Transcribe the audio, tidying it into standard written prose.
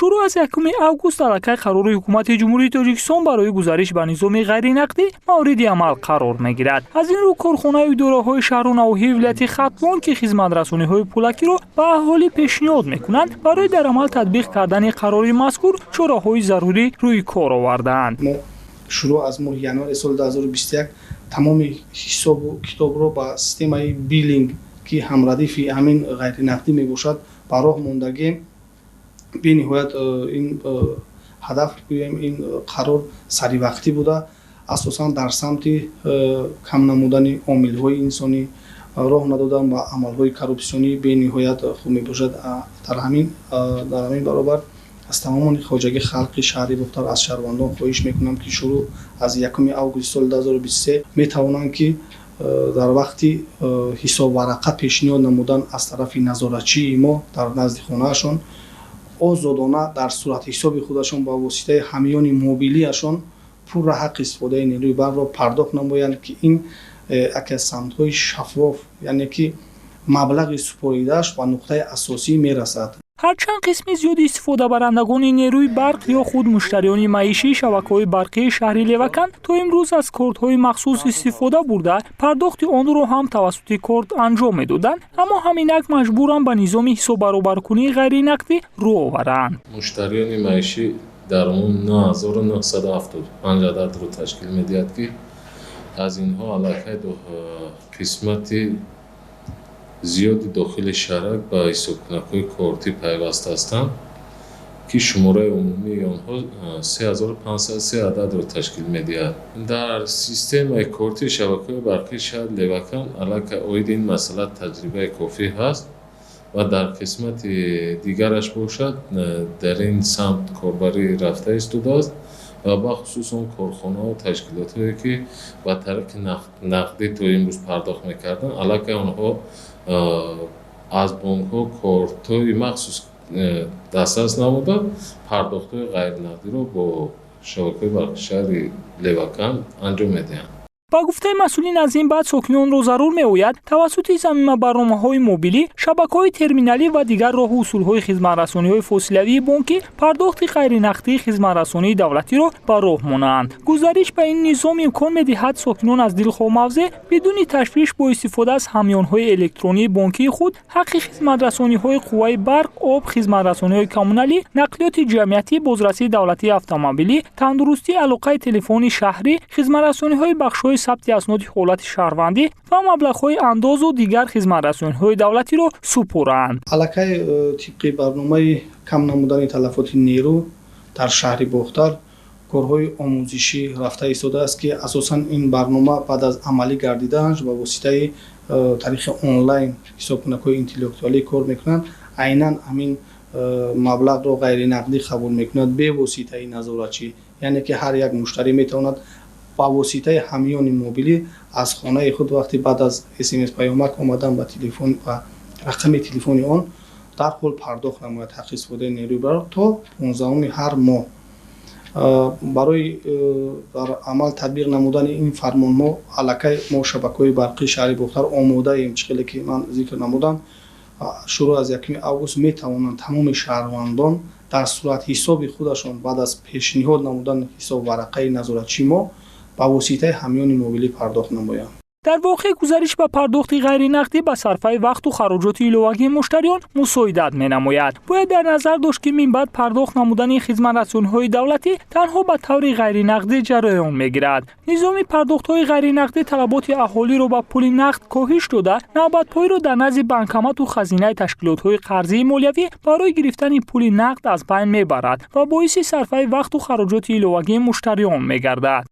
Шурӯъ аз 1 август аллакай қарори Ҳукумати Ҷумҳурии Тоҷикистон барои гузариш ба низоми ғайринақдӣ мавриди амал қарор мегирад. Аз ин рӯ, корхонаю идораҳои шаҳру навоҳии вилояти Хатлон, ки хизматрасониҳои пулакиро ба аҳолӣ пешниҳод мекунанд, барои дар амал татбиқ кардани қарори мазкур чораҳои зарурӣ рӯи кор овардаанд. Мо шурӯъ аз моҳи январи соли 2021 тамоми ҳисобу китобро ба системаи биллинг, ки ҳамрадифи ҳамин ғайринақдӣ мебошад, ба роҳ мондагем. Бениҳоят ин ҳадаф, гӯем, ин қарор саривақтӣ буда, асосан дар самти кам намудани омилҳои инсонӣ, роҳ надодан ба амалҳои коррупсионӣ бениҳоят хуб мебошад. Дар ҳамин баробар аз тамоми хоҷагии халқи шаҳри Бохтар, аз шаҳрвандон хоҳиш мекунам, ки шурӯъ аз 1 августи соли 2023 метавонанд, ки дар вақти ҳисобварақа пешниҳод намудан аз тарафи назоратчии мо дар назди хонаашон озодона дар суратҳисоби худашон ба воситаи ҳамёни мобилиашон пурра ҳаққи истифодаи нерӯи барқро пардохт намоянд, ки ин яке аз самтҳои шаффоф, яъне ки маблағи супоридааш ба нуқтаи асосӣ мерасад. Ҳарчанд қисми зиёди истифодабарандагони нерӯи барқ ё худ муштариёни маишии шабакаҳои барқии шаҳри Леваканд то имрӯз аз кортҳои махсус истифода бурда, пардохти онро ҳам тавассути корт анҷом медоданд, аммо ҳаминак маҷбуранд ба низоми ҳисоббаробаркунии ғайринақдӣ рӯ оваранд. Муштариёни маишӣ дар умум 9975 ададро ташкил медиҳад, ки аз инҳо аллакай қисмати зиёди дохили шаҳрак ба ҳисобкунакҳои кортӣ пайваст ҳастанд, ки шумораи умумии онҳо 3503 ададро ташкил медиҳад. Дар системаи кортии шабакаҳои барқии шаҳри Леваканд аллакай оиди ин масъала таҷрибаи кофӣ ҳаст ва дар қисмати дигараш бошад, дар ин самт корбарӣ рафта истодааст ва бахусус он корхонаҳу ташкилотҳое, ки ба тариқи нақдӣ то имрӯз пардохт мекарданд, аллакай онҳо аз бонкҳо кортҳои махсус дастрас намуда, пардохтҳои ғайринақдиро бо шабакаҳои барқи шаҳри Леваканд анҷом медиҳанд. Ба гуфтаи масъулин, аз ин баъд сокинонро зарур меояд тавассути замима барномаҳои мобилӣ, шабакаҳои терминалӣ ва дигар роҳу усулҳои хизматрасониҳои фосилавии бонкӣ пардохти ғайринақдии хизматрасонии давлатиро ба роҳ монанд. Гузариш ба ин низом имкон медиҳад сокинон аз дилхоҳ мавзеъ бидуни ташвиш бо истифода аз ҳамёнҳои электронии бонкии худ ҳаққи хизматрасониҳои қувваи барқ, об, хизматрасониҳои коммуналӣ, нақлиёти ҷамъиятӣ, бозрасии давлатии автомобилӣ, тандурустӣ, алоқаи телефони шаҳрӣ, хизматрасониҳои бахшҳои сабти асноди ҳолати шаҳрвандӣ ва маблағҳои андозу дигар хизматрасониҳои давлатиро супоранд. Аллакай тибқи барномаи кам намудани талафоти нерӯ дар шаҳри Бохтар корҳои омӯзишӣ рафта истодааст, ки асосан ин барнома баъд аз амалӣ гардидаанш ба воситаи тариқи онлайн ҳисобкунакҳои интеллектуалӣ кор мекунанд. Айнан ҳамин маблағро ғайринақдӣ қабул мекунад бевоситаи назоратчӣ, яъне ки ҳар як муштарӣ метавонад ба воситаи ҳамёни мобилӣ аз хонаи худ вақти баъд аз СМС паёмак омадан ба телефон, ба рақами телефони он дарҳол пардохт намояд ҳаққи истифодаи нерӯи барқ то 15-уми ҳар моҳ. Барои дар амал татбиқ намудани ин фармонҳо аллакай мо, шабакаҳои барқии шаҳри Бохтар, омодаем. Чӣ хеле ки ман зикр намудам, шурӯъ аз 1 август метавонанд тамоми шаҳрвандон дар суратҳисоби худашон баъд аз пешниҳод намудани ҳисобварақаи назоратчии мо ба воситаи ҳамёни мобилӣ пардохт намоянд. Дар воқеъ, гузариш ба пардохти ғайринақдӣ ба сарфаи вақту хароҷоти иловагии муштариён мусоидат менамояд. Бояд дар назар дошт, ки минбаъд пардохт намудани хизматрасониҳои давлатӣ танҳо ба таври ғайринақдӣ ҷараён мегирад. Низоми пардохтҳои ғайринақдӣ талаботи аҳолиро ба пули нақд коҳиш дода, навбатпоиро дар назди банкомату хазинаи ташкилотҳои қарзии молиявӣ барои гирифтани пули нақд аз байн мебарад ва боиси сарфаи вақту хароҷоти иловагии муштариён мегардад.